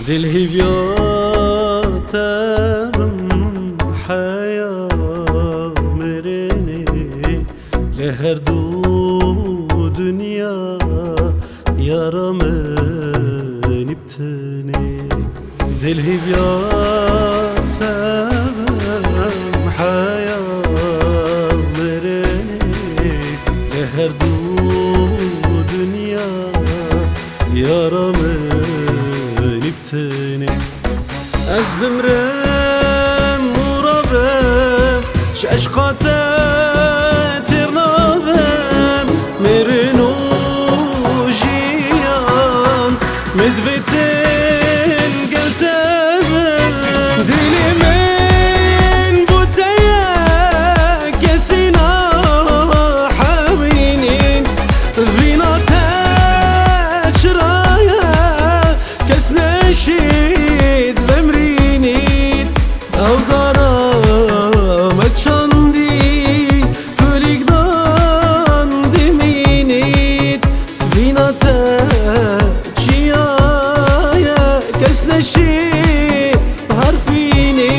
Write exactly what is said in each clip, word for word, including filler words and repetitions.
Dil hîvya te bim heya mirinê, li her du dinya yara min î bi tenê. Dil hîvya te bim heya mirinê, li her du dinya yara min î bi tenê. Ez bimrim û rabim, ji eşqa te têr nabim. Mirin û jiyan, min divêtin gel te bin. Dilê min bo te ye, kesî nahewînîn. Vîna te çira ye, kes neşît vemrînît. Ew dara me çandî, kulîk dan dimînît. Vîna te çiya ye, kes neşît herfînît.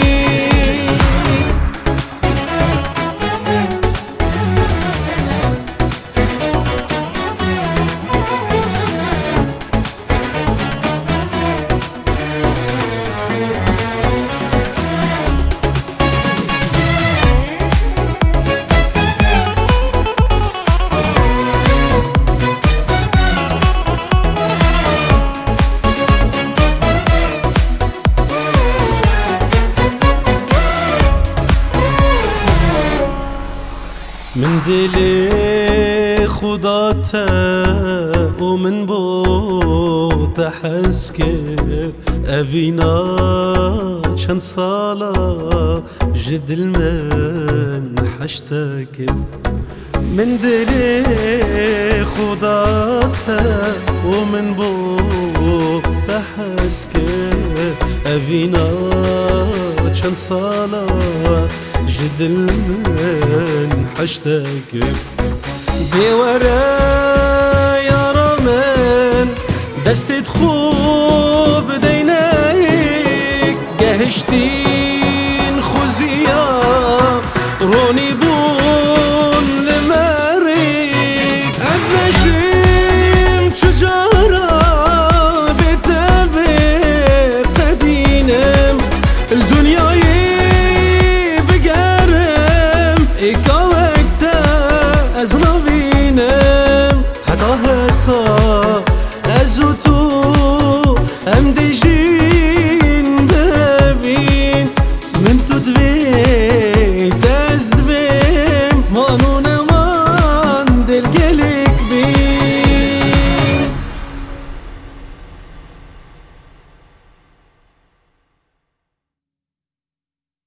Min dilê xwe da te û min bo te hez kir. Evîna çend sala ji dil min heş te kir. Min dilê xwe da te û min bo te hez kir. Evîna çend sala ji dil min heş te kir. Dê were yara min, destê xwe bideyne yek. Gehiştîn xuziya, ronî bûn li merî. Ez neşim çi cara bê te bê qedînim. Li dinyayê bigerim, êka wek te ez nabînim. Heta heta ez û tu em dê jî